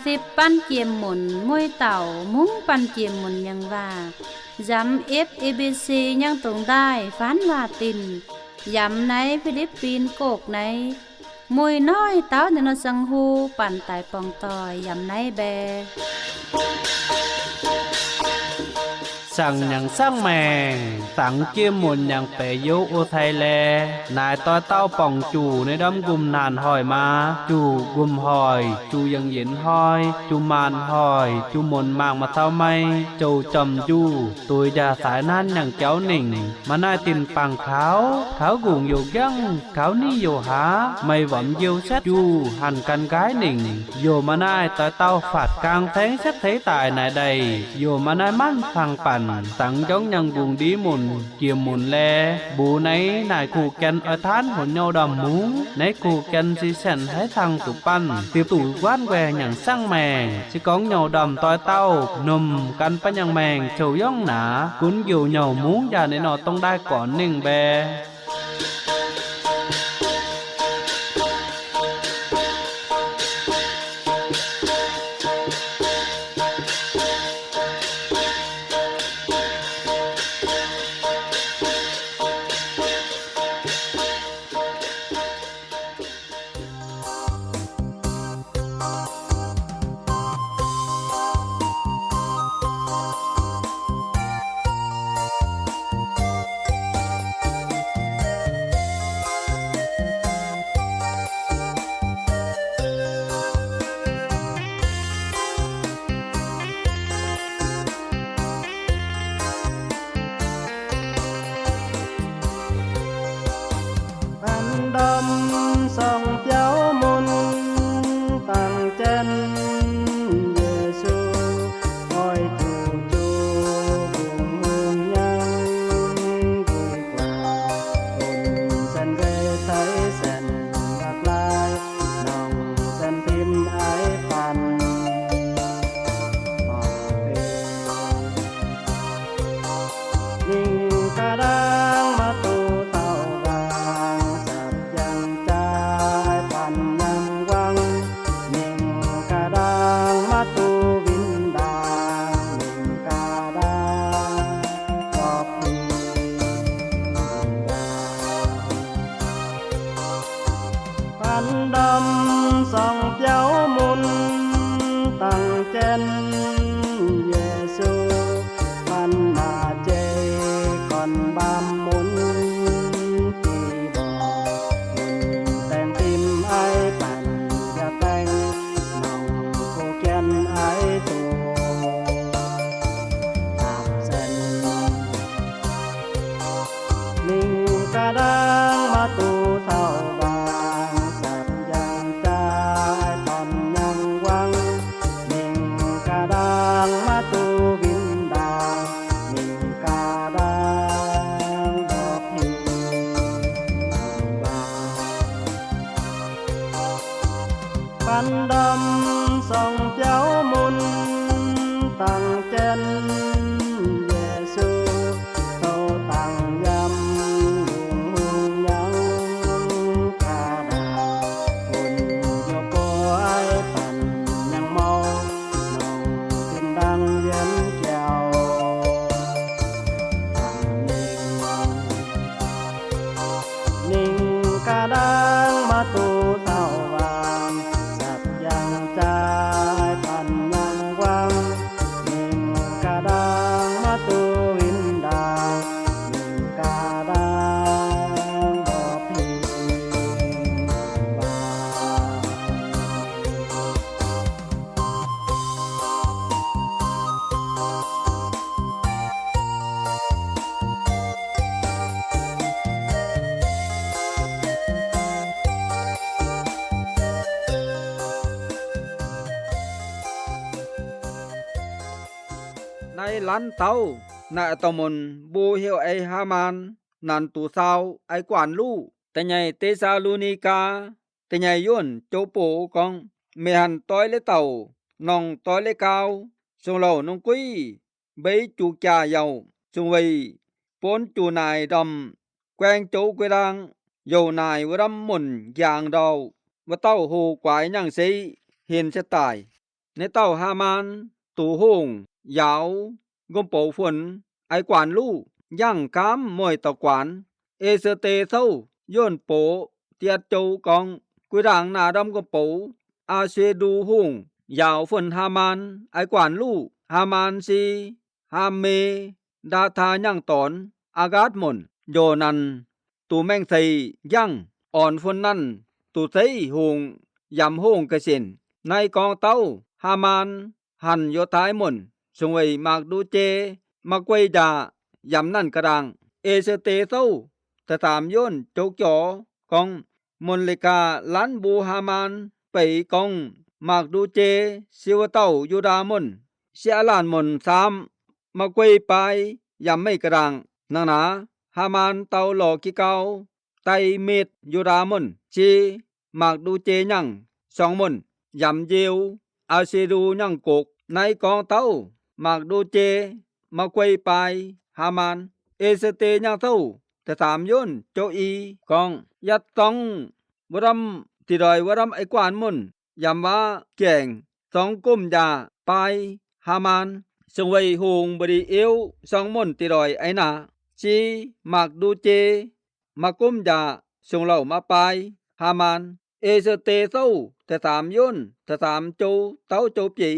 ສິບປັນກຽມໝຸນ ມຸ້ຍເຕົ່າ ມຸ້ງປັນກຽມໝຸນຍັງວ່າ ຢຳເອັບເອບີຊີຍັງຕົງໄດ້ ຟານວ່າຕິນ ຢຳໃນຟີລິບປີນໂກກໃນ ມຸ້ຍນ້ອຍເຕົ້າເນນອດສັງຫູ ປັນຕາຍປ່ອງຕ່ອຍ ຢຳໃນແບ. ສັງຍັງສັງແມງ ສັງກຽມໝຸນຍັງແປໂຍໂອໄທແລ ນາຍຕ້ອຍເຕົ້າປ່ອງຈູ່ ໃນດອມກຸມນານຫອຍມາ ຈູ່ກຸມຫອຍ ຈູ່ຍັງເຢັນຫອຍ ຈູ່ມານຫອຍ ຈູ່ມົນມາກມາເຕົ້າໄມ້ ໂຈຈອມຈູ່ ໂຕຍຢາສາຍນັ້ນຍັງເຈົ້າໜິງ ມານາຍຕິນປາງເທົາ ເທົາກຸງໂຍກຍັງ ເທົານີ້ໂຍຫາ ໄມ້ຫວຳຢຽວແຊດຈູ່ ຫັນກັນກາຍໜິງ ໂຍມານາຍຕອຍເຕົ້າ ຟາດກາງແທງແຊດໄທຕາຍນາຍໃດ ໂຍມານາຍມັນຟັງປັນ ຕັງຢອງຍັງກຸງດີໝຸນ ກຽມໝຸນແລ ບູໃນນາຍຄູ່ແກ່ນ ອອຍທານຫົນເຍົາດຳໝູ ໃນຄູ່ແກ່ນສີແສນໄທທັງຕຸປັນ ຕິບຕູກວານແວຍັງສັງແມງ ຊິກອງເຍົາດຳຕອຍເຕົ້າ ນົມກັນປະຍັງແມງ ໂຈຢອງໜາ ກຸນຢູ່ເຍົາມຸງ ຢາໃນນອດຕ້ອງໄດ້ກ່ອນໜຶ່ງແບ. ອັນດອມສອງຈຽວມຸນ ຕັງແຈນເຢຊູ ຄອຍຈູ່ຈູ່ກຸງມຸງຍັງ ກຸຍກວ່າ ຄົນແສນເວໄທແສນຫຼາກຫຼາຍ ນ້ອງແສນພິມອ້າຍປັນ ອອກເປ ຍິງກະດາງມາຕູເຕົ້າບາງ ສັບຍັງຈາຍປັນຍັງວັງ ຍິງກະດາງມາຕູວິນດາ ຍິງກະດາງບອກພິງດາ ພັນດຳສອງຈຽວມຸນ ຕັງແຈນເຢຊູ ພັນມາເຈກ່ອນບາມມຸນ ທີ່ບອກມຸນແຕ່ງຕິມອ້າຍປັນຢາແຕ່ງ ນ້ອງຜູ້ແກ່ນອ້າຍໂຕ ຕາມແສນ ນິງກະດາງມາຕູເຕົ້າບາງ ສັບຍັງຈາຍປັນຍັງວັງ ນິງກະດາງມາຕູວິນດາ ນິງກະດາງບອກພິງບາງ ປັນດຳສອງຈຽວມຸນ ຕັງແຈນເຢຊູ ໂຕຕັງຍຳ ລຸງມຸງຍັງກະດາ ຄຸນໂຍໂກອ້າຍປັນຍັງເມົາ ນ້ອງເປັນດັ່ງວຽນແກ້ວ ຕັງເໜັງ ນິງກະດາງມາຕູເຕົ້າຫວ່າງ ສັບຍັງຈາຍປັນຍັງວັງ ນິງກະດາງມາຕູວິນດາ ນິງກະດາງບອກພິງບາງ. ໃນລານເຕົາ ນາຍຕະມົນ ບູເຮວໄອຮາມານ ນັນຕູຊາວ ໄອກວານລູ ຕາໃຫຍ່ເຕຊາລູນີກາ ຕາໃຫຍ່ຢວນໂຈໂປກອງ ແມ່ຫັນຕ້ອຍເລເຕົາ ນ້ອງຕ້ອຍເລກາວ ຊົງເລົ່ານ້ອງກຸ້ຍ ໃບຈູກຈາເຍົາ ຊົງໄວ ໂປນຈູນາຍດຳ ແກວງໂຈກວຍດາງ ເຍົານາຍວະດຳມົນຢາງດາວ ວະເຕົ້າໂຮກວາຍຍັງເຊ ເຫັນສະຕາຍ. ໃນເຕົ້າຮາມານ ຕູໂຮ່ງຢາວ ກົມໂປຝົນ ໄອກວານລູ ຍ່າງຂ້າມມວຍຕະກວານ ເອສເຕເຊົາ ຍ້ອນໂປຕຽດໂຈກອງ ກຸຍດາງໜ້າດອມກົມໂປ ອາເຊດູໂຮ່ງຢາວຝົນຮາມານ ໄອກວານລູ ຮາມານຊີ ຮາເມ ດາທາຍັງຕອນ ອາກາດມົນ ໂຢນັນ ຕູແມ່ງໄຊຍ່າງ ອອນຝົນນັ້ນ ຕູໄຊໂຮ່ງ ຢຳໂຮ່ງກະເຊັນ ໃນກອງເຕົ້າ ຮາມານ ຫັນໂຍທາຍມົນ ສົງໄວມາກດູເຈ ມາກວຍຢາ ຢຳນັ້ນກະດາງ ເອສເຕເຊົາ ຕະຖາມໂຍນ ໂຈກຈໍ ກອງ ມົນເລກາ ລັນບູຮາມານ ໄປກອງ ມາກດູເຈ ຊິວະເຕົ້າ ຢູດາມົນ ເຊອາລານມົນ ສາມ ມາກວຍປາຍ ຢຳໄມ້ກະດາງ ນາງນາ ຮາມານ ເຕົ້າລໍກິກາວ ໄຕເມດ ຢູດາມົນ ຊີ ມາກດູເຈຍັງ ຊອງມົນ ຢຳເຢວ ອາເຊດູຍັງກົກ ໃນກອງເຕົ້າ ມາກດູເຈ ມາກວຍປາຍ ຮາມານ ເອສເຕຍັງເຊົາ ຕະຖາມໂຍນ ໂຈອີ ກອງ ຍັດຕ້ອງ ວະດຳ ຕິດອຍ ວະດຳ ໄອກວານມົນ ຢຳວ່າແກງ ສອງກົມຢາ ປາຍ ຮາມານ ສົງໄວໂຮ່ງ ບະດີເອວ ຊອງມົນ ຕິດອຍ ໄອນາ ຊີ ມາກດູເຈ ມາກົມຢາ ສົງເຫຼົ່າມາປາຍ ຮາມານ ເອສເຕເຊົາ ຕະຖາມໂຍນ ຕະຖາມໂຈ ເຕົ້າໂຈປີ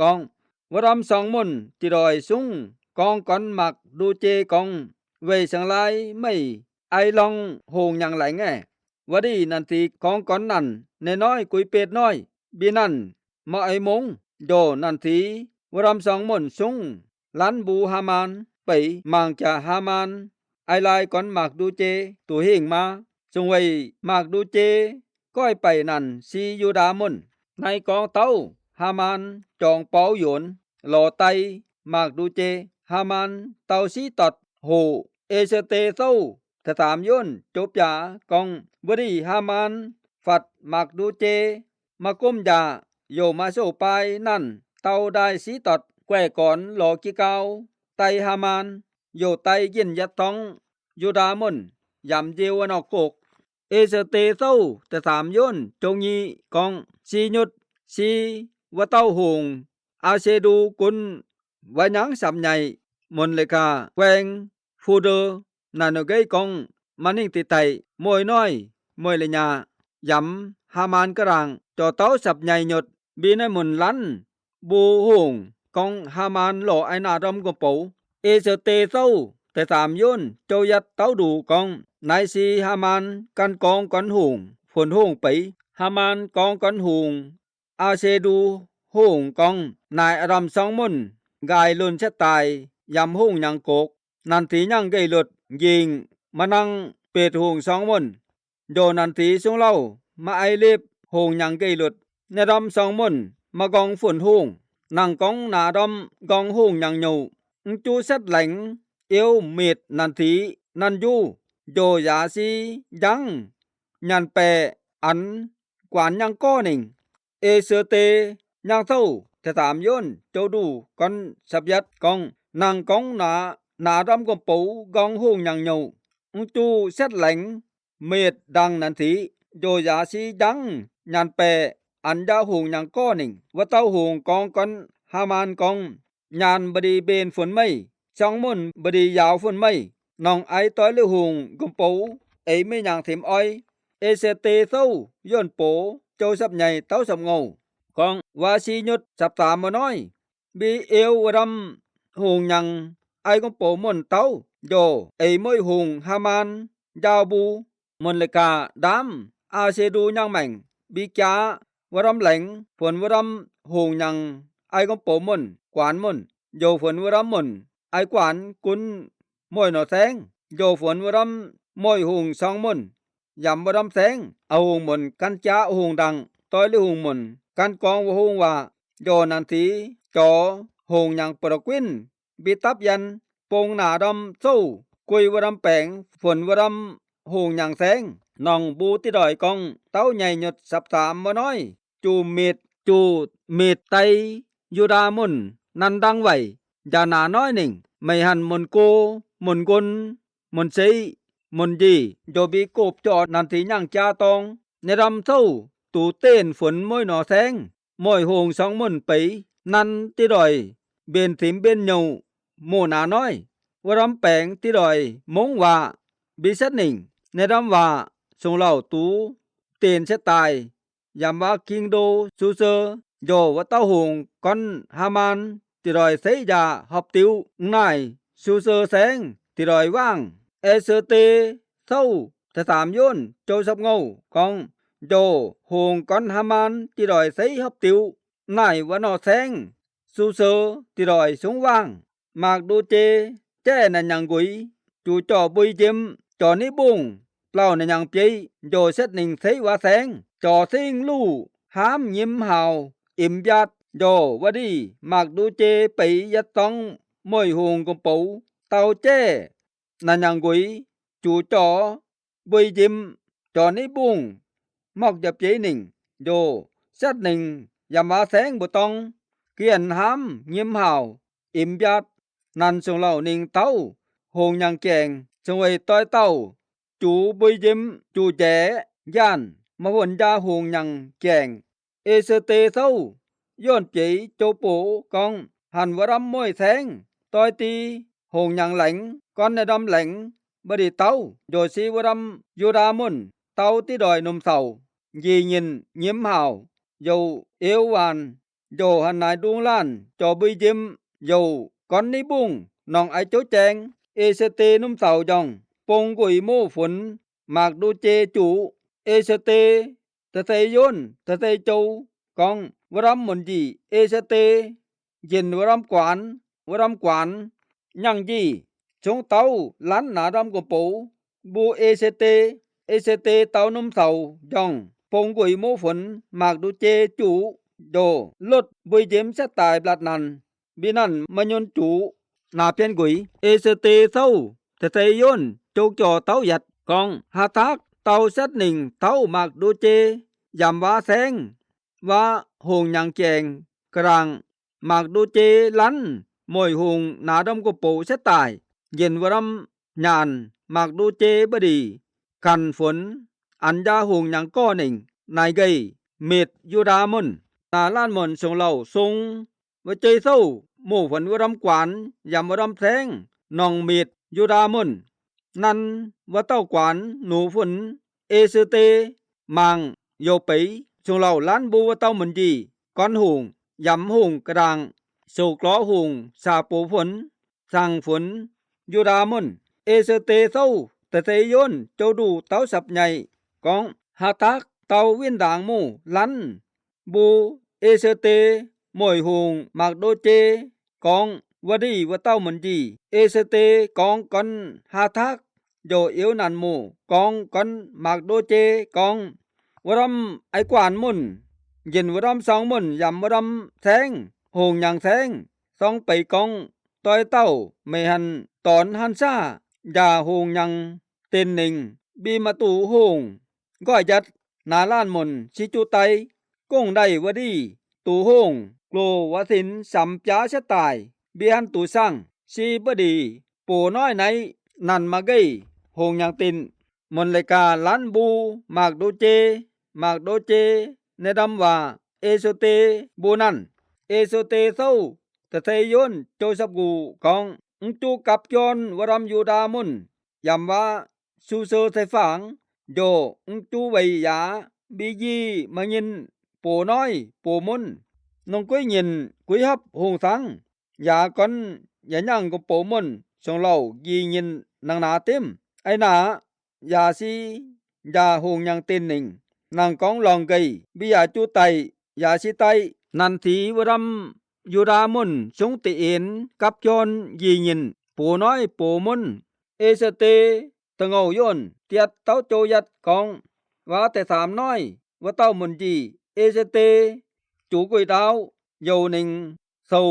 ກອງ ວະດຳ ຊອງມົນ ຕິດອຍ ຊຸງ ກອງກອນ ມາກດູເຈ ກອງ ເວຍຊຽງລາຍ ໄມ ໄອລອງ ໂຮ່ງຍັງ ລາຍແງ ວະດີນັນທີ ກອງກອນນັນ ແນນ້ອຍ ກຸຍເປດນ້ອຍ ບີນັນ ມະໄອມົງ ໂຢນັນທີ ວະດຳ ຊອງມົນ ຊຸງ ລັນບູຮາມານ ໄປ ມາງຈາຮາມານ ໄອລາຍກອນ ມາກດູເຈ ຕູເຮງມາ ສົງໄວ ມາກດູເຈ ກ້ອຍໄປນັນ ຊີ ຢູດາມົນ ໃນກອງເຕົ້າ ຮາມານ ຈອງເປົາໂຢນ ລໍໄຕ ມາກດູເຈ ຮາມານ ເຕົ້າຊີຕອດ ໂຮ ເອສເຕເຊົາ ຕະຖາມໂຍນ ໂຈປຽ ກອງ ວະດີຮາມານ ຟັດ ມາກດູເຈ ມາກົມຢາ ໂຢມາໂຊປາຍ ນັນ ເຕົ້າດາຍຊີຕອດ ແກວກອນ ລໍກິກາວ ໄຕຮາມານ ໂຢໄຕຢິນຍັດທ້ອງ ຢູດາມົນ ຢຳເຢວວະນອກກົກ ເອສເຕເຊົາ ຕະຖາມໂຍນ ໂຈງຢີ ກອງ ຊີຍຸດ ຊີ ວະເຕົ້າໂຮ່ງ ອາເຊດູກຸນ ວະຍັງສຳໃຫຍ່ ມົນເລກາ ແກວງ ຟູເດີ ນາໂນເກຍ ກອງ ມານິງຕິໄຕ ມວຍນ້ອຍ ມວຍລະຍາ ຢຳ ຮາມານກະດາງ ຈໍເຕົ້າສັບໃຫຍ່ຍົດ ບີນາມຸນລັນ ບູໂຮ່ງ ກອງ ຮາມານ ລໍໄອນາດອມກົມໂປ ເອສເຕເຊົາ ຕະຖາມໂຍນ ເຈົ້າຢັດເຕົ້າດູ ກອງ ນາຍຊີ ຮາມານ ກັນກອງກອນໂຮ່ງ ຝົນໂຮ່ງໄປ ຮາມານ ກອງກອນໂຮ່ງ ອາເຊດູໂຮ່ງ ກອງ ນາຍອາດຳ ຊອງມົນ ກາຍລຸນເຊັດຕາຍ ຢຳໂຮ່ງຍັງກົກ ນັນທີຍັງເກຍລຸດ ຍິງ ມານັງ ເປດໂຮ່ງ ຊອງມົນ ໂຢນັນທີ ຊຸງເຫຼົ່າ ມະໄອເລັບ ໂຮ່ງຍັງເກຍລຸດ ແນດອມ ຊອງມົນ ມະກອງ ຝົນໂຮ່ງ ນັງກອງ ນາດອມ ກອງໂຮ່ງຍັງໂຍ ອືງຈູ ເຊັດແຫຼງ ເອວ ເມດ ນັນທີ ນັນຢູ ໂຢຢາຊີ ຍັງ ຍັນແປ ອັນ ກວານຍັງກໍໜິງ ເອເຊີເຕ ຍັງເຊົາ ຕະຖາມໂຍນ ໂຈດູ ກອນ ສັບຍັດ ກອງ ນັງກອງ ນາ ນາດອມ ກົມໂປ ກອງໂຮ່ງຍັງໂຍ ອືງຈູ ເຊັດແຫຼງ ເມດ ດັງ ນັນທີ ໂຢຢາຊີ ຍັງ ຍານແປ ອັນຢາໂຮ່ງຍັງກໍໜິງ ວະເຕົ້າໂຮ່ງ ກອງກອນ ຮາມານ ກອງ ຍານ ບະດີເບນ ຝົນໄໝ ຊອງມົນ ບະດີຢາວ ຝົນໄໝ ນອງໄອ ຕ້ອຍ ເຫຼືອໂຮ່ງ ກົມໂປ ເອຍ ເມຍາງ ເທັມອອຍ ເອເຊເຕ ເຊົາ ຢອນໂປ ເຈົ້າສັບໃຫຍ່ ເຕົ້າສັບເງົາ ກອງ ວາຊີຍຸດ ສັບຕາມ ມະນ້ອຍ ບີເອວ ວະດຳ ໂຮ່ງຍັງ ໄອ ກົມໂປ ມົນເຕົ້າ ໂຢ ເອຍ ມວຍໂຮ່ງ ຮາມານ ຢາວບູ ມົນເລກາ ດາມ ອາເຊດູ ຍາງແໝງ ບີຈາ ວະດຳແຫຼງ ຝົນ ວະດຳ ໂຮ່ງຍັງ ໄອ ກົມໂປ ມົນ ກວານ ມົນ ໂຢ ຝົນ ວະດຳ ມົນ ໄອ ກວານ ກຸນ ມວຍ ໜໍແຊງ ໂຢ ຝົນ ວະດຳ ມວຍ ໂຮ່ງ ຊອງ ມົນ ຢຳ ວະດຳແຊງ ອາໂຮງ ມົນ ກັນຈາ ໂຮງ ດັງ ຕ້ອຍ ເຫຼືອໂຮງ ມົນ ກັນກອງ ວະໂຮງ ວາ ໂຢ ນັນທີ ຈໍ ໂຮ່ງຍັງ ປະຕະກວິນ ບີຕັບຢັນ ປົງ ນາດຳ ໂຊ ກຸຍ ວະດຳແປງ ຝົນ ວະດຳ ໂຮງຍັງແຊງ ໜອງບູ ຕິດດອຍ ກອງ ເຕົ້າໃຫຍ່ ຍົດ ສັບຕາມ ມະນ້ອຍ ຈູເມັດ ຈູເມັດ ໄຕ ຢູດາ ມົນ ນັນ ດັງໄວ ຢາໜາ ນ້ອຍໜຶ່ງ ໄມຫັນ ມົນໂກ ມົນກົນ ມົນເຊ ມົນດີ ໂຢບີ ໂກບ ຈໍ ນັນທີ ຍັງ ຈາຕອງ ແນດຳ ເຊົາ ຕູເຕນ ຝົນ ມວຍ ໜໍແຊງ ໂມຍໂຮງສອງໝື່ນໄປ ນັນທີ່ດອຍເບນສິມເບນໂຍ ໂມນານ້ອຍ ວະລຳແປງທີ່ດອຍມົງວາ ບິຊັດນິງ ແນດຳວາ ຊົງເລົ່າຕູ ເຕນເຊຕາຍ ຢຳວາຄິງໂດ ຊູເຊີ ໂຢ ວະເຕົ້າໂຮງ ກອນຮາມານ ຕິດອຍໄຊຢາ ຮອບຕິວ ນາຍ ຊູເຊີແຊງ ຕິດອຍຫວ່າງ ເອເຊີເຕ ເຊົາ ທະສາມໂຍນ ໂຈຊັບເງົາ ກອງ ໂຢ ໂຮງ ກອນຮາມານ ຕິດອຍໄຊຮອບຕິວ ນາຍ ວະນໍແຊງ ຊູເຊີ ຕິດອຍຊຸງຫວ່າງ ມາກດູເຈ ແຈ້ນະຍັງກຸຍ ຈູຈໍບຸຍຈິມ ຈໍນິບຸງ ເປົ່ານະຍັງເປຍ ໂຢເຊັດນິງໄຊວາແຊງ ຈໍຊິງລູ ຫາມຍິມຫາວ ອິມບຽດ ໂຢວະດີ ມາກດູເຈ ໄປຢັດຕ້ອງ ໂມຍໂຮງກົມໂປ ເຕົ້າແຈ້ ນະຍັງກຸຍ ຈູຈໍ ບຸຍຈິມ ຈໍນິບຸງ ມອກຢາເປຍນິງ ໂຢເຊັດນິງ ຢຳວາແຊງ ບຸຕົງ ກຽນຫາມ ຍິມຫາວ ອິມບຽດ ນັນຊົງເລົ່ານິງເຕົ້າ ໂຮງຍັງແກງ ຊົງໄວຕອຍເຕົ້າ ຈູບຸຍຢິມ ຈູແຈ ຢ້ານ ມະຫົນຢາໂຮງຍັງແກງ ເອເຊເຕເຊົາ ຢອນເປຍ ໂຈໂປ ກອງ ຫັນວະລຳໂມຍແຊງ ຕອຍຕີ ໂຮງຍັງແຫຼງ ກອນໃນດຳແຫຼງ ບະດີເຕົ້າ ໂຢຊີວະລຳ ຢູດາມົນ ເຕົ້າຕິດອຍນົມເສົາ ຢີຍິນ ຍິມຫາວ ໂຢເອວຫວານ ໂຢຫັນນາຍດຸງລ້ານ ຈໍບຸຍຢິມ ໂຢກອນນິບຸງ ໜອງໄອໂຈແຈງ ເອເຊເຕນຸມເສົາຢອງ ປົງກຸຍໂມຝົນ ມາກດູເຈຈູ ເອເຊເຕ ຕະເຊໂຍນ ຕະເຊໂຈ ກອງ ວະລຳມົນຢີ ເອເຊເຕ ເຢັນ ວະລຳກວານ ວະລຳກວານ ຍັງຢີ ຊົງເຕົ້າ ລັນ ໜາດຳກົມໂປ ບູເອເຊເຕ ເອເຊເຕ ເຕົ້ານົມເສົາ ຢອງ ປົງກຸຍໂມຝົນ ມາກດູເຈ ຈູ ໂຢ ລົດ ບຸຍຢິມ ສະຕາຍບລັດນັນ ບິນັນ ມະຍົນຈູ ນາພຽນກຸຍ ເອເຊເຕເຊົາ ຕະເຊໂຍນ ໂຈຈໍ ເຕົ້າຢັດ ກອງ ຫາທາກ ເຕົ້າແຊັດນິງ ເຕົ້າ ມາກດູເຈ ຢຳວາແຊງ ວາໂຮງຍັງແກງ ກະລາງ ມາກດູເຈ ລັນ ໂມຍໂຮງ ນາດຳກົມໂປ ສະຕາຍ ເຢັນ ວະລຳຍານ ມາກດູເຈ ບະດີ ຄັນຝົນ ອັນຢາໂຮງຍັງກໍ່ເໜັງ ນາຍໄກ ເມດ ຢູດາມົນ ນາລ້ານມົນ ຊົງເລົ່າ ຊົງ ວະເຈີຍເຊົາ ໂມຝົນ ວະລຳກວານ ຢຳ ວະລຳແຊງ ໜອງເມດ ຢູດາມົນ ນັນ ວະເຕົ້າກວານ ໜູຝົນ ເອເຊເຕ ມາງ ໂຢເປຍ ຊົງເລົ່າ ລ້ານ ບູ ວະເຕົ້າມົນຢີ ກອນໂຮງ ຢຳໂຮງ ກະດາງ ໂຊກລໍໂຮງ ຊາໂປຝົນ ສັງຝົນ ຢູດາມົນ ເອເຊເຕເຊົາ ຕະເຊໂຍນ ໂຈດູ ເຕົ້າສັບໃຫຍ່ ກອງ ຫາທາກ ເຕົ້າວິນດາງ ໝູ່ ລັນ ບູ ເອເຊເຕ ໂມຍໂຮງ ມາກໂດເຈ ກອງ ວະດີ ວະເຕົ້າມັນຈີ ເອເຊເຕ ກອງ ກອນ ຫາທາກ ໂຢເອວນັນ ໂມ ກອງ ກອນ ມາກໂດເຈ ກອງ ວະດຳ ໄອກວານ ມົນ ເຢັນ ວະດຳ ຊອງ ມົນ ຢຳ ວະດຳ ແຊງ ໂຮງຍັງ ແຊງ ຊອງ ໄປ ກອງ ຕອຍ ເຕົ້າ ເມຫັນ ຕອນ ຫັນຊາ ຢາ ໂຮງຍັງ ເຕັນເນັງ ບີມະຕູ ໂຮງ ກ້ອຍ ຢັດ ນາລ້ານ ມົນ ຊິຈູ ໄຕ ກົງ ໄດ ວະດີ ຕູ ໂຮງ ໂກລ ວະສິນ ສຳປຽ ຊະຕາຍ ບິຫັນ ຕູ ສັງ ຊີ ບະດີ ໂປ ນ້ອຍ ໄນ ນັນ ມະເກຍ ໂຮງຍັງ ຕິນ ມົນ ເລກາ ລ້ານ ບູ ມາກ ໂດເຈ ມາກ ໂດເຈ ແນດຳ ວາ ເອໂຊເຕ ບູ ນັນ ເອໂຊເຕ ເຊົາ ຕະເຊໂຍນ ໂຈ ສັບ ກູ ກອງ ອຶງຈູ ກັບ ກຽນ ວະດຳ ຢູດາ ມົນ ຢຳ ວາ ຊູເຊີ ໄຊຟາງ ໂຢ ອຶງຈູ ໄວ ຢາ ບີຢີ ມະຍິນ ໂປ ນ້ອຍ ໂປ ມົນ ນົງ ກຸຍ ຍິນ ກຸຍ ຮັບ ໂຮງສັງ ຢາ ກອນ ຢາ ຍັງ ກົມ ໂປ ມົນ ຊົງ ເລົ່າ ຢີ ຍິນ ນັງ ນາ ຕິມ ໄອ ນາ ຢາ ຊີ ຢາ ໂຮງຍັງ ຕິນ ເນັງ ນັງ ກອງ ລອງ ເກຍ ບິ ຢາ ຈູ ໄຕ ຢາ ຊີ ໄຕ ນັນ ທີ ວະດຳ ຢູດາ ມົນ ຊຸງ ຕິ ເອັນ ກັບ ກຽນ ຢີ ຍິນ ໂປ ນ້ອຍ ໂປ ມົນ ເອເຊເຕ ຕະເງົາ ຢອນ ຕຽດ ເຕົ້າ ໂຈ ຢັດ ກອງ ວາ ແຕ່ ສາມ ນ້ອຍ ວະ ເຕົ້າ ມົນຈີ ເອເຊເຕ ຈູ ກຸຍ ດາວ ໂຢ ເນັງ ເຊົາ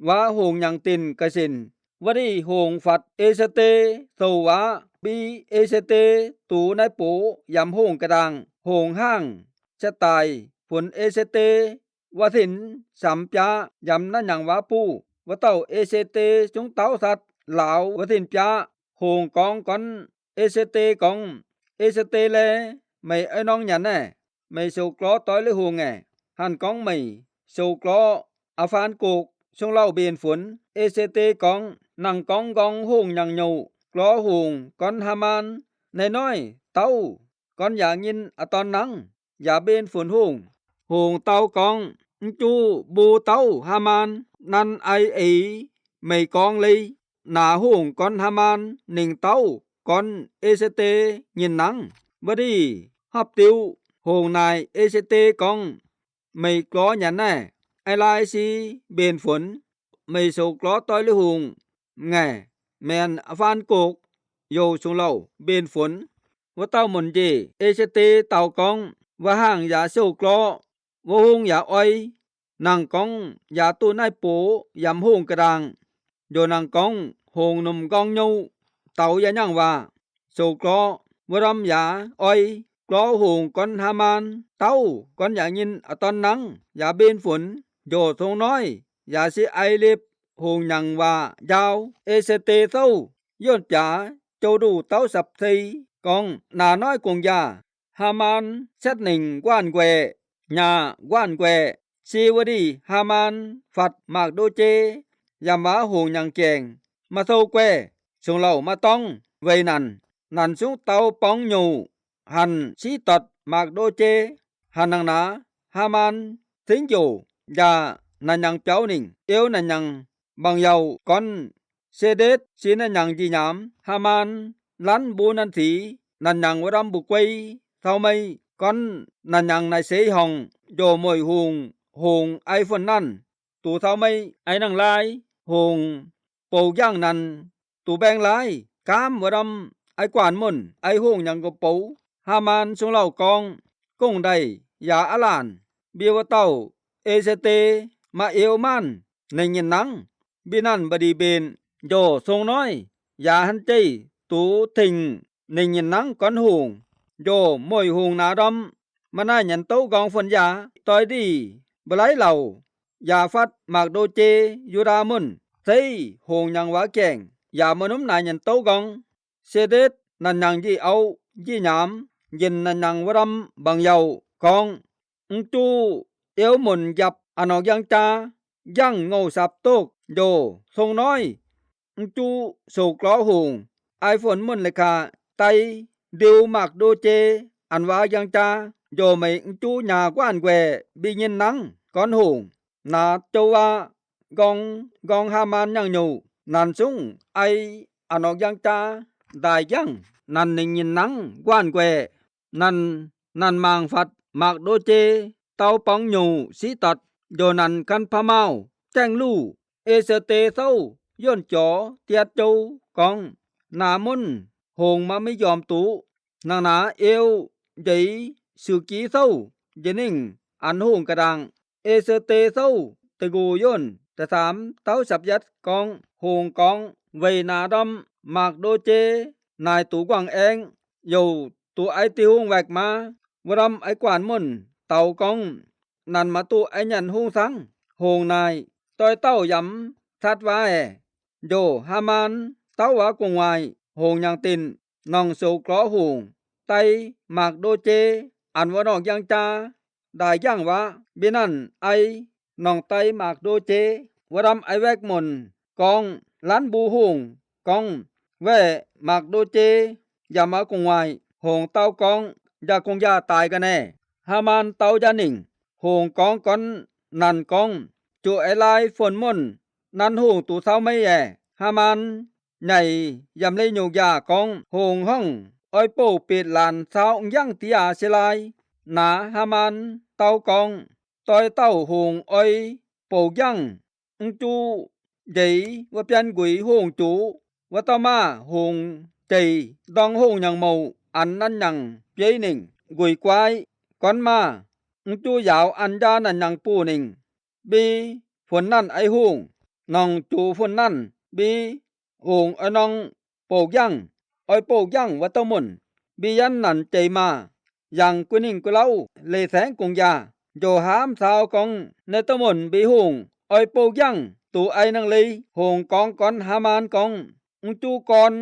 ວາ ໂຮງຍັງ ຕິນ ກະສິນ ວະດີ ໂຮງ ຟັດ ເອເຊເຕ ເຊົາ ວາ ບີ ເອເຊເຕ ຕູ ນາຍ ໂປ ຢຳ ໂຮງ ກະດາງ ໂຮງ ຫ້າງ ຊະຕາຍ ຝົນ ເອເຊເຕ ວະສິນ ສຳປຽ ຢຳ ນະ ຍັງ ວາ ປູ ວະ ເຕົ້າ ເອເຊເຕ ຊຸງ ເຕົ້າ ສັດ ລາວ ວະສິນ ປຽ ໂຮງ ກອງ ກອນ ເອເຊເຕ ກອງ ເອເຊເຕ ແລ ໄມ ໄອ ນ້ອງ ຍາ ແນ ໄມ ໂຊ ກລໍ ຕອຍ ເລ ໂຮງ ແງ ຫັ້ນກອງໄໝ ໂຊເກາະ ອາຟານໂກກ ຊົງເຫຼົ້າເບນຝົນ ເອສເຕກອງ ນັ່ງກອງກອງໂຮງຍັງໂຍ ເກາະໂຮງກອນຮາມານ ໃນນ້ອຍເຕົ້າ ກອນຢາຍິນອາຕອນນັງ ຢາເບນຝົນໂຮງ ໂຮງເຕົ້າກອງ ອືມຈູບູເຕົ້າຮາມານ ນັນໄອເອ ໄໝກອງເລີຍ ໜາໂຮງກອນຮາມານ ເນັ່ງເຕົ້າກອນເອສເຕຍິນນັງ ວະດີ ຮອບຕິວ ໂຮງນາຍເອສເຕກອງ ໄໝກອງຍັນແນ່ ໄອລາຍຊີເບນຝົນ ໄໝໂຊເກາະຕ້ອຍເລີຍໂຮງ ແງ່ ແມ່ນອາຟານໂກກ ໂຍຊຸງເລົ່າເບນຝົນ ວະເຕົ້າມົນເຢ ເອສເຕເຕົ້າກອງ ວະຫ່າງຢາໂຊເກາະ ວະໂຮງຢາອອຍ ນັ່ງກອງຢາຕູ້ນາຍໂປ ຢຳໂຮງກະດາງ ໂຍນັ່ງກອງໂຮງນົມກອງໂຍ ເຕົ້າຢາຍັງວາ ໂຊເກາະ ວະດອມຢາອອຍ ເກາະໂຮງກອນຮາມານ ເຕົ້າກອນຢາຍິນອາຕອນນັງ ຢາເບນຝົນ ໂຍຊົງນ້ອຍ ຢາຊີໄອເລັບ ໂຮງຍັງວາຍາວ ເອສເຕເຕົ້າ ໂຍນຈາ ໂຈດູເຕົ້າສັບໄຊກອງ ໜານ້ອຍກົງຢາ ຮາມານ ແຊັດເນັ່ງກວານແກວ ຍາກວານແກວ ຊີວະດີ ຮາມານ ຟັດ ມາກໂດເຈ ຢຳວາໂຮງຍັງແກງ ມາໂຊແກວ ຊົງເລົ່າມາຕ້ອງ ໄວນັນ ນັນຊຸງເຕົ້າປອງໂຍ ຫັນຊີຕອດ ມາກໂດເຈ ຫັນນັງໜາ ຮາມານ ສິງໂຢ ຢາ ນັນຍັງປຽວໜິງ ເອວນັນຍັງ ບັງເຍົາ ກອນ ເຊເດດ ຊີນະຍັງຈີຫຍາມ ຮາມານ ລັນ ບູນັນທີ ນັນຍັງ ວະດຳບຸກໄກ ເຊົາໄມ ກອນ ນັນຍັງ ນາຍເຊຮອງ ໂຢໂມຍໂຮງ ໂຮງ ໄອຟົນນັ້ນ ຕູເຊົາໄມ ໄອນັງລາຍ ໂຮງ ໂປຢາງນັນ ຕູແບງລາຍ ກາມ ວະດຳ ໄອກວານມົນ ໄອໂຮງຍັງກະໂປ ຮາມານ ຊຸງເລົ່າກອງ ກົງໄດ ຢາອາລານ ບີວະເຕົ້າ ເອເຊເຕ ມາເອວມານ ເນັ່ງຍິນນັງ ບິນັນ ບະດີເບນ ໂຢ ຊົງນ້ອຍ ຢາຫັນເຈ ຕູເທັງ ເນັ່ງຍິນນັງກອນໂຮງ ໂຢ ໂມຍໂຮງນາດອມ ມະນາຍຍັນໂຕກອງຝົນຢາ ຕ້ອຍດີ ບະໄລເຫຼົ່າ ຢາຟັດ ມາກໂດເຈ ຢູດາມົນ ເຊ ໂຮງຍັງວາແກງ ຢາມະນຸມນາຍຍັນໂຕກອງ ເຊເດດ ນັນຍັງຢີເອົາ ຢີຫຍາມ ເຢັນ ນັນຍັງວະດຳ ບັງເຍົາ ກອງ ອືມຈູ ເອວມົນຢັບ ອານອກຍັງຈາ ຍັງໂງ່ສັບໂຕກ ໂຢ ຊົງນ້ອຍ ອືມຈູ ໂຊເກາະໂຮງ ອາຍຝົນມົນເລຄາ ໄຕ ດິວ ມາກໂດເຈ ອັນວາຍັງຈາ ໂຢໄມ ອືມຈູ ຍາກວານແກວ ບີຍິນນັງ ກອນໂຮງ ນາໂຈວາ ກອງ ກອງຮາມານຍັງໂຍ ນັນຊຸງ ໄອ ອານອກຍັງຈາ ດາຍຍັງ ນັນເນັ່ງຍິນນັງ ກວານແກວ ນັນ ນັນມາງຟັດ ມາກໂດເຈ ເຕົ້າປອງໂຍ ຊີຕອດ ໂຢນັນ ຄັນພະມາວ ແຈ້ງລູ ເອເຊເຕເຊົາ ຢອນຈໍ ຕຽດໂຈ ກອງ ນາມົນ ໂຮງມາມິຍອມຕູ ນາງນາເອວ ເຢຍ ສືກີເຊົາ ເຢນິງ ອັນໂຮງກະດາງ ເອເຊເຕເຊົາ ຕະກູຢອນ ຕະສາມ ເຕົ້າສັບຢັດ ກອງ ໂຮງກອງ ເວຍນາດອມ ມາກໂດເຈ ນາຍຕູກວາງແອງ ໂຢ ຕູໄອຕິຮຸງແວກມາ ວະດຳໄອກວານມົນ ເຕົ້າກອງ ນັນມາຕູໄອຍັນຮຸງສັງ ໂຮງນາຍ ຕ້ອຍເຕົ້າຢຳ ສັດວາແອ ໂຢ ຮາມານ ເຕົ້າວາກົງວາຍ ໂຮງຍັງຕິນ ນອງໂຊເກາະໂຮງ ໄຕ ມາກໂດເຈ ອັນວະນອກຍັງຈາ ດາຍຢ່າງວາ ບິນັນ ໄອ ນອງໄຕ ມາກໂດເຈ ວະດຳໄອແວກມົນ ກອງ ລັນບູໂຮງ ກອງ ແວ ມາກໂດເຈ ຢາມາກົງວາຍ ໂຮງເຕົ້າກອງ ຢາກົງຢາຕາຍກະແນ່ ຮາມານເຕົ້າຢາໜິງ ໂຮງກອງກອນ ນັນກອງ ຈູໄອລາຍຝົນມົນ ນັນໂຮງຕູເຊົາໄມແອ ຮາມານ ໃຫຍ່ ຢຳເລໂຍກຢາກອງ ໂຮງຫ້ອງ ອ້ອຍໂປເປດລານຊາວອຶງຍັງຕິອາເຊລາຍ ນາ ຮາມານ ເຕົ້າກອງ ຕ້ອຍເຕົ້າໂຮງອ້ອຍໂປກຍັງ ອຶງຈູ ເຢຍ ວະປຽນກຸຍໂຮງຈູ ວະຕະມາ ໂຮງເຈ ດອງໂຮງຍັງເມົາ ອັນນັ້ນຍັງ ປຽຍເນັ່ງ ກຸຍກວາຍ ກອນມາ ອຶງຈູຢາວ ອັນຢານັ້ນຍັງປູເນັ່ງ ບີ ຝົນນັ້ນໄອໂຮງ ນອງຈູຝົນນັ້ນ ບີ ໂຮງອ້ອຍນອງ ໂປກຍັງ ອ້ອຍໂປກຍັງ ວະຕະມົນ ບີຢັນນັນເຈມາ ຍັງກຸນິງກຸເລົາ ເລແສງກົງຢາ ໂຢຮາມຊາວກອງ ໃນຕະມົນບີໂຮງ ອ້ອຍໂປກຍັງ ຕູໄອນັງເລ ໂຮງກອງກອນຮາມານກອງ ອຶງຈູກອນ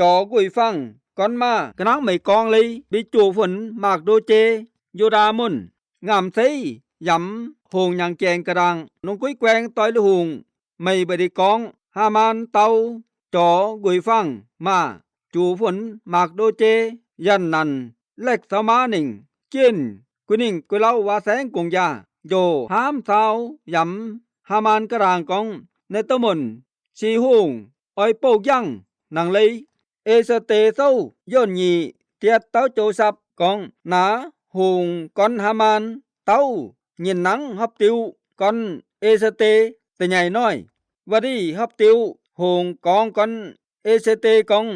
ຈໍກຸຍຟັງ ກອນມາ ກະນາງໄມກອງເລ ບີຈູຝົນ ມາກໂດເຈ ໂຢດາມົນ ງາມເຊ ຢຳໂຮງຫຍັງແກງກະດາງ ນົງກຸຍແກວງ ຕ້ອຍລະຫູງ ໄໝ່ບໍລິກອງ ຮາມານ ເຕົາ ຈໍ ກຸຍຟັງ ມາ ຈູ ຝົນ ໝາກໂດເຈ ຢັນນັນ ແລັກ ຊາວມາ ໜິງ ຈຽນ ກຸນິງ ກຸເລົາ ວາແສງ ກົງຢາ ໂຢ ຮາມ ຊາວ ຢຳ ຮາມານ ກະດາງ ກອງ ໃນຕຳບົນ ຊີຫູງ ອອຍໂປກຍັງ ນັງເລີຍ ເອສເຕ ເຊົາ ຢອນຢີ ຕຽດ ເຕົ້າ ໂຈຊັບ ກອງ ນາ ຫູງ ກອນ ຮາມານ ເຕົ້າ ຍິນນັງ ຮັບຕິວ ກອນ ເອສເຕ ຕະໃຫຍ່ນ້ອຍ ວະດີ ຮັບຕິວ ຫູງ ກອງ ກອນ ເອສເຕ ກອງ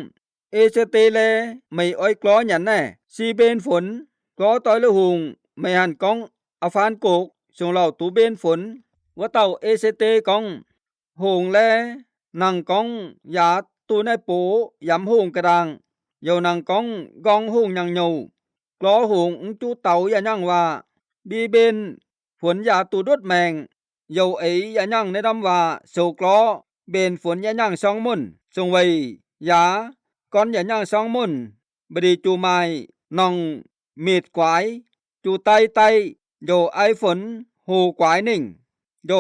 ເອສເຕ ແລ ໄໝ້ອອຍ ກລໍ ຫຍັນແນ່ ຊີເບນ ຝົນ ກໍ ຕ້ອຍລະຫູງ ໄໝ້ຫັນ ກອງ ອາຟານ ໂກກ ຊົງເລົ່າ ຕູເບນ ຝົນ ວະເຕົ້າ ເອສເຕ ກອງ ໂຫງແລ ນັງກອງຢາຕູແນໂປ ຢຳໂຫງກະດາງ ເຍົານັງກອງກອງໂຫງຍັງໂຍ ກລໍໂຫງ ອຶງຈູເຕົາ ຢາຍັງວ່າ ບີເບນ ຝົນຢາຕູດຸດແມງ ເຍົາໄອ ຢາຍັງແນດຳວ່າ ໂຊກລໍ ເບນ ຝົນຢາຍັງຊ່ອງມົນ ຊົງໄວ ຢາ ກອນຢາຍັງຊ່ອງມົນ ບະດີຈູມາຍ ນອງ ເມດກວາຍ ຈູໄຕໄຕ ໂຢ ໄອ ຝົນ ໂຫກວາຍ ໜິງ ໂຢ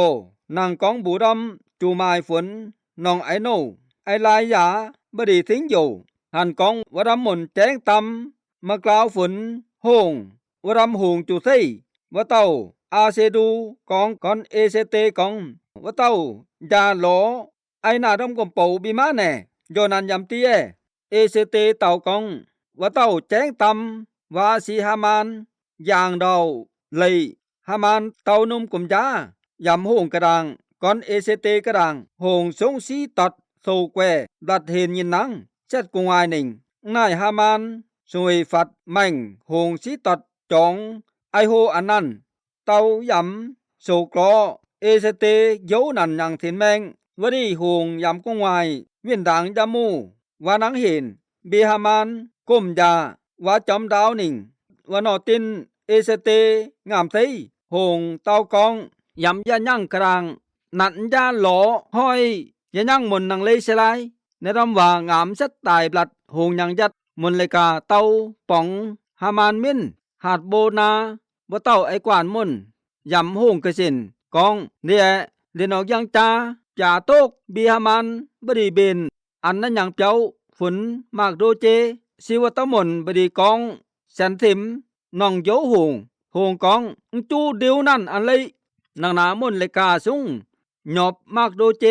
ນັງກອງບູດອມ ຈູມາຍ ຝົນ ນອງ ໄອໂນ ໄອລາຍ ຢາ ບະດີ ທິງ ໂຢ ຫັນກອງ ວະດຳມົນ ແຈ້ງຕຳ ມະກລາວ ຝົນ ໂຫງ ວະດຳ ໂຫງ ຈູໄຊ ວະເຕົ້າ ອາເຊດູ ກອງ ກອນ ເອເຊເຕ ກອງ ວະເຕົ້າ ຢາ ລໍ ໄອໜ້າດອມກົມເປົາ ບີມາແນ່ ໂຢນັນ ຢຳ ຕີແອ ເອເຊເຕ ເຕົາ ກອງ ວະເຕົ້າ ແຈ້ງຕຳ ວາ ຊີ ຮາມານ ຢາງ ດອວ ໄລ ຮາມານ ເຕົ້າ ໜຸ່ມ ກຸມຢາ ຢຳ ໂຫງ ກະດາງ ກອນ ເອເຊເຕ ກະດາງ ໂຫງ ຊົງ ຊີຕອດ ໂຊແກ ບລັດ ເຮນ ຍິນນັງ ແຊັດ ກຸງວາຍ ໜິງ ນາຍ ຮາມານ ສວຍ ຟັດ ແມ່ງ ໂຫງ ຊີຕອດ ຈອງ ໄອໂຮ ອັນນັ້ນ ເຕົ້າ ຢຳ ໂຊກລໍ ເອສເຕ ໂຢນັນ ຍັງ ເທັນແມງ ວະດີ ໂຫງ ຢຳ ກົງວາຍ ວິນດາງ ຢຳ ໝູ ວາ ນັງ ເຮນ ບີ ຮາມານ ກົມຢາ ວາ ຈອມດາວ ໜິງ ວາ ນໍ ຕິນ ເອສເຕ ງາມໄຊ ໂຫງ ເຕົ້າ ກອງ ຢຳ ຢາຍັງ ກະດາງ ນັນ ຢາ ລໍ ຫ້ອຍ ຢາຍັງ ມົນ ນັງ ເລ ເຊລາຍ ແນດຳວ່າ ງາມ ແຊັດ ຕາຍ ບລັດ ໂຫງ ຍັງ ຢັດ ມົນ ເລກາ ເຕົ້າ ປອງ ຮາມານ ມິນ ຫາດ ໂບນາ ບໍ່ເຕົ້າ ໄອກວານ ມົນ ຢຳ ໂຫງ ກະສິນ ກອງ ເດ ເດນອກ ຍັງ ຈາ ຈາ ໂຕກ ບີ ຮາມານ ບະດີ ເບນ ອັນ ນະ ຍັງ ປຽວ ຝົນ ໝາກ ໂດເຈ ຊີວະ ຕະມົນ ບະດີ ກອງ ແສນ ເທັມ ນອງ ໂຢ ໂຫງ ໂຫງ ກອງ ອຶງຈູ ດິວ ນັນ ອັນ ໄລ ນັງ ນາ ມົນ ເລກາ ຊຸງ ຫຍອບ ໝາກ ໂດເຈ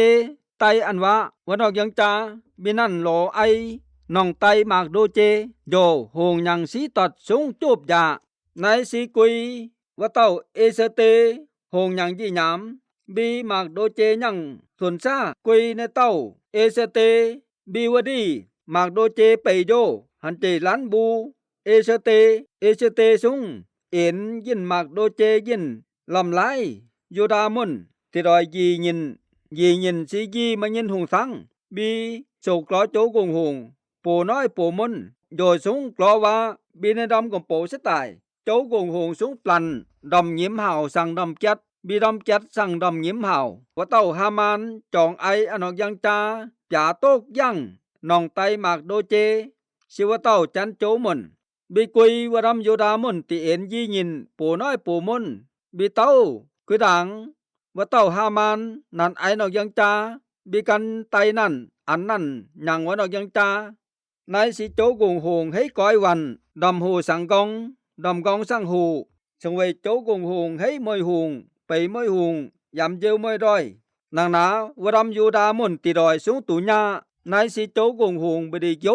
ໄຕ ອັນ ວະ ວະ ນອກ ຍັງ ຈາ ບີ ນັນ ລໍ ໄອ ນອງ ໄຕ ໝາກ ໂດເຈ ໂຢ ໂຫງ ຍັງ ຊີຕອດ ຊຸງ ຈູບ ຢາ ນາຍ ຊີ ກຸຍ ວະເຕົ້າ ເອເຊເຕ ໂຫງ ຍັງ ຢີ ຍາມ ບີ ໝາກ ໂດເຈ ຍັງ ສົນຊາ ກຸຍ ເນເຕົ້າ ເອເຊເຕ ບີ ວະດີ ໝາກ ໂດເຈ ໄປ ໂຢ ຫັນ ເຈ ລັນ ບູ ເອເຊເຕ ເອເຊເຕ ຊຸງ ເອນ ຢິນ ໝາກ ໂດເຈ ຢິນ ລຳລາຍ ຢູດາ ມົນ ຕິດອອຍ ຢີ ຍິນ ຢີ ຍິນ ຊີ ຢີ ມະຍິນ ຮຸງ ສັງ ບີ ໂຊກລໍ ໂຈ ກຸງ ໂຫງ ໂປນ້ອຍ ໂປມົນ ໂຢ ຊຸງ ກລໍ ວາ ບີ ໃນດອມ ກົມ ໂປ ສະຕາຍ ໂຈ ກຸງ ໂຫງ ຊຸງ ປລັນ ດອມ ຍິມ ຫາວ ສັງ ດອມ ກຽດ ບີ ດອມ ກຽດ ສັງ ດອມ ຍິມ ຫາວ ວະເຕົ້າ ຮາມານ ຈອງ ໄອ ອະ ນອກ ຍັງ ຈາ ປຽ ໂຕກ ຍັງ ນອງ ໄຕ ໝາກ ໂດເຈ ຊີວະເຕົ້າ ຈັນ ໂຈ ມົນ ບີ ກຸຍ ວະດຳ ຢູດາ ມົນ ຕີ ເອນ ຢີ ຍິນ ໂປນ້ອຍ ໂປມົນ ບີ ເຕົ້າ ຄື ດາງ ວະເຕົ້າ ຮາມານ ນັນ ໄອ ນອກ ຍັງ ຈາ ບີ ກັນ ໄຕ ນັນ ອັນ ນັນ ຍັງ ວະ ນອກ ຍັງ ຈາ ນາຍ ສີ ໂຈ ກຸງ ໂຫງ ເຮີ ກອຍ ວັນ ດອມ ໂຫ ສັງ ກອງ ດອມ ກອງ ສັງ ໂຫ ເຊີງ ເວ ໂຈ ກຸງ ໂຫງ ເຮີ ມວຍ ໂຫງ ໄປ ມວຍ ໂຫງ ຢຳ ເຢີ ມວຍ ດອຍ ນາງ ນາ ວະດຳ ຢູດາ ມົນ ຕີ ດອຍ ຊຸງ ຕູ ຍາ ນາຍ ສີ ໂຈ ກຸງ ໂຫງ ບະດີ ໂຈ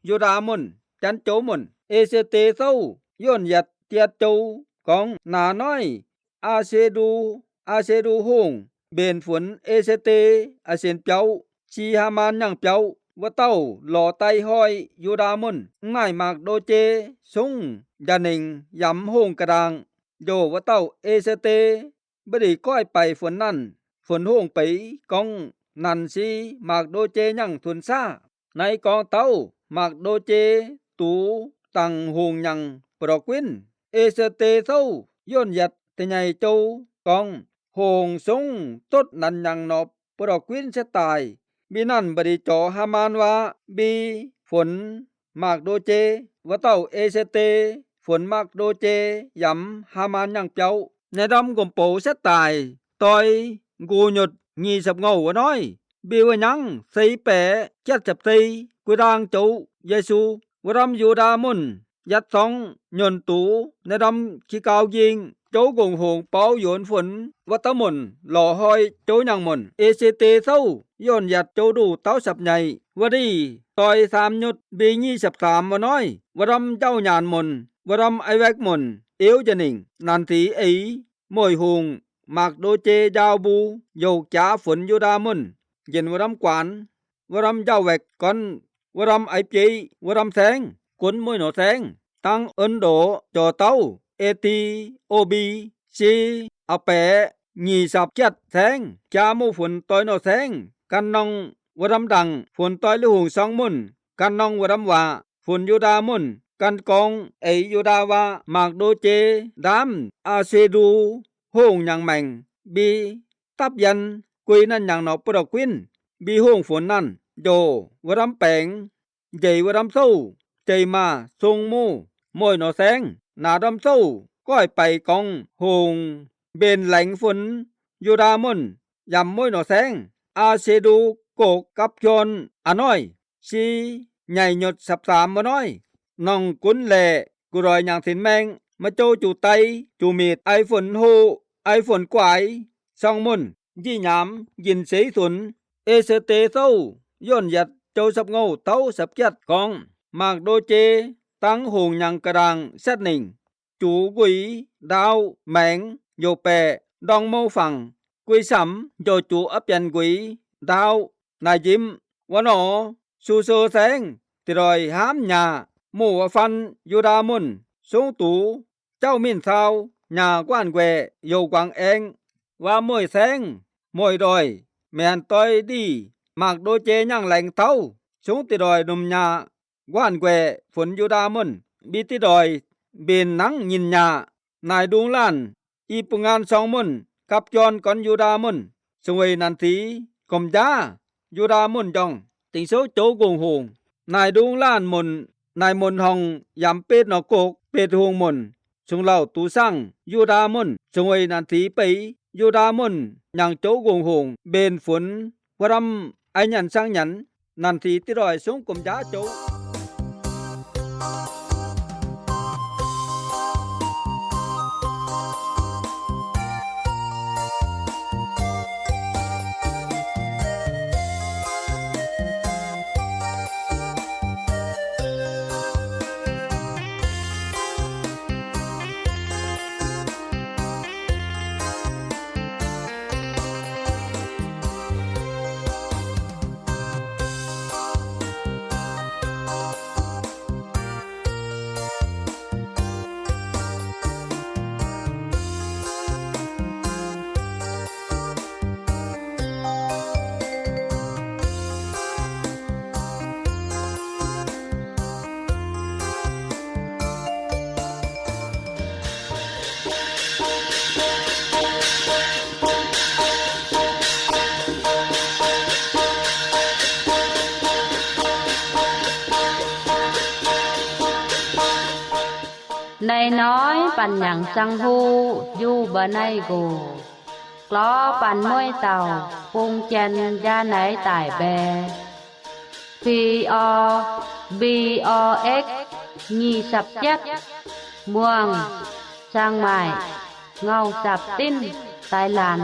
ຢູດາ ມົນ ຈັນ ໂຈ ມົນ ເອເຊເຕ ເຊົາ ຢອນ ຢັດ ຕຽດ ໂຈ ກອງ ນາ ນ້ອຍ ອາເຊດູ ອາເຊດູ ໂຫງ ເບນ ຝົນ ເອເຊເຕ ອາເຊນ ປຽວ ຊີ ຮາມານ ຍັງ ປຽວ ວະເຕົ້າ ລໍ ໄຕ ຫ້ອຍ ຢູດາ ມົນ ນາຍ ໝາກ ໂດເຈ ຊຸງ ຢາ ເນັງ ຢຳ ໂຫງ ກະດາງ ໂຢ ວະເຕົ້າ ເອເຊເຕ ບະດີ ກ້ອຍ ໄປ ຝົນ ນັນ ຝົນ ໂຫງ ໄປ ກອງ ນັນ ຊີ ໝາກ ໂດເຈ ຍັງ ທຸນ ຊາ ໃນ ກອງ ເຕົ້າ ໝາກ ໂດເຈ ຕູ ຕັງ ໂຫງ ຍັງ ປະດອກ ກວິນ ເອເຊເຕ ເຊົາ ຢອນ ຢັດ ຕະ ໃຫຍ່ ໂຈ ກອງ ໂຫງ ຊົງ ຕົດ ນັນ ຍັງ ນອບ ປະດອກ ກວິນ ສະຕາຍ ບີ ນັນ ບະດີ ຈໍ ຮາມານ ວາ ບີ ຝົນ ໝາກ ໂດເຈ ວະເຕົ້າ ເອເຊເຕ ຝົນ ໝາກ ໂດເຈ ຢຳ ຮາມານ ຍັງ ປຽວ ໃນດອມກົມໂປແຊດຕາຍ ຕ່ອຍ ໂກຍົດ ຍີ່ສິບເງົາວະນ້ອຍ ບີວະຍັງ ໄຊແປ ເຈັດສິບສີ່ ກຸດາງໂຈ ເຢຊູ ວະດອມຢູດາມົນ ຍັດຊອງ ຍົນຕູ ໃນດອມຂີ້ກາວຍິງ ໂຈກົງໂຫງ ເປົາຢວນຝົນ ວະຕະມົນ ຫຼໍ້ຮອຍ ໂຈຍັງມົນ ເອເຊເຕໂຊ ຍ້ອນຢັດ ໂຈດູ ເຕົ້າສັບໃຫຍ່ ວະດີ ຕ່ອຍສາມຍຸດ ບີຍີ່ສິບສາມວະນ້ອຍ ວະດອມເຈົ້າຍານມົນ ວະດອມໄອແວັກມົນ ເອວຈະນິງ ນັນທີເອ ໂມຍໂຮງ ມາກໂດເຈ ຢາວບູ ໂຢກຈາ ຝົນຢູດາມົນ ເຢັນວະດອມກວານ ວະດອມຢາວແວັກກອນ ວະດອມໄອເຈ ວະດອມແຊງ ກົນໂມຍໜໍແຊງ ຕັງເອິນໂດ ຈໍເຕົ້າ ເອທີໂອບີ ຊີ ອາແປ ຍີ່ສິບເຈັດແຊງ ຈາໂມຝົນຕ່ອຍໜໍແຊງ ກັນນອງ ວະດອມດັງ ຝົນຕ່ອຍລິຫົງຊອງມຸນ ກັນນອງ ວະດອມວາ ຝົນຢູດາມຸນ ກັນກອງ ເອຍຢູດາວາ ມາກໂດເຈ ດາມ ອາເຊດູ ໂຮງຍັງແມງ ບີ ຕັບຢັນ ກຸຍນັ້ນຍັງໜໍ ປະດອກວິນ ບີໂຮງຝົນນັ້ນ ໂຢ ວະດອມແປງ ເຢຍວະດອມໂຊ ເຈຍມາ ຊົງໂມ ໂມຍໜໍແຊງ ໜາດອມໂຊ ກ້ອຍໄປກອງໂຮງ ເບນແຫຼງຝົນ ຢູດາມົນ ຢຳໂມຍໜໍແຊງ ອາເຊດູ ໂກກກັບຈອນ ອານ້ອຍ ຊີ ໃຫຍ່ຍົດສັບສາມມານ້ອຍ ໜອງກຸນແລ ກຸດອຍຫຍັງສິນແມງ ມາໂຈຈູໄຕ ຈູເມດ ໄອຝົນໂຮ ໄອຝົນກວາຍ ຊອງມົນ ຢີ່ຍາມ ຢິນເຊສົນ ເອເຊເຕໂຊ ຍ້ອນຢັດ ໂຈສັບເງົາ ເຕົ້າສັບກຽດ ກອງ ມາກໂດເຈ ຕັງໂຮງຍັງກະດາງ ແຊດນິງ ຈູກຸຍ ດາວ ແມງ ໂຢແປ ດອງໂມຟັງ ກຸຍສຳ ໂຢຈູ ອະປຽນກຸຍ ດາວ ນາຢິມ ວະໜໍ ຊູເຊີແຊງ ຕິດອຍ ຫາມຍາ ໂມວະຟັນ ຢູດາມົນ ຊົງຕູ ເຈົ້າມິນຊາວ ຍາກວານແກວ ໂຢກວາງແອງ ວາໂມຍແຊງ ໂມຍດອຍ ແມ່ນຕ່ອຍດີ ມາກໂດເຈ ຍັງແຫຼງເຕົ້າ ຊົງຕິດອຍ ໜຸ່ມຍາ ກວານແກວ ຝົນຢູດາມົນ ບີຕິດອຍ ເບນນັງຍິນຍາ ນາຍດຸງລ້ານ ອີປຸງງານຊອງມົນ ກັບຈອນກອນຢູດາມົນ ສງເຫວຍນັນທີ ກົມຢາ ຢູດາມົນຢອງ ຕິງໂຊໂຈກົງໂຮງ ນາຍດຸງລ້ານມົນ ນາຍມົນຮ່ອງ ຢຳເປດໜໍໂກກ ເປດໂຮງມົນ ຊຸງເລົ່າຕູຊ່າງ ຢູດາມົນ ສງເຫວຍນັນທີໄປ ຢູດາມົນ ຍັງໂຈກົງໂຮງ ເບນຝົນ ວະດຳ ໄອຫຍັນຊ່າງຫຍັນ ນັນທີຕິດອຍ ຊົງກົມຢາໂຈ. ໃນນ້ອຍປັນຫຍັງຈັ່ງຮູ້ ຢູ່ບໍ່ໄນໂກ ກລໍປັນມວຍເຕົ່າ ປຸງແຈນຢາໄນຕາຍແບ ພີອໍ ບີອໍເອັກ ຍີ່ສິບເຈັດ ມ່ວງ ຊຽງໃໝ່ ເງົາສັບຕິນ ໄຕລານ.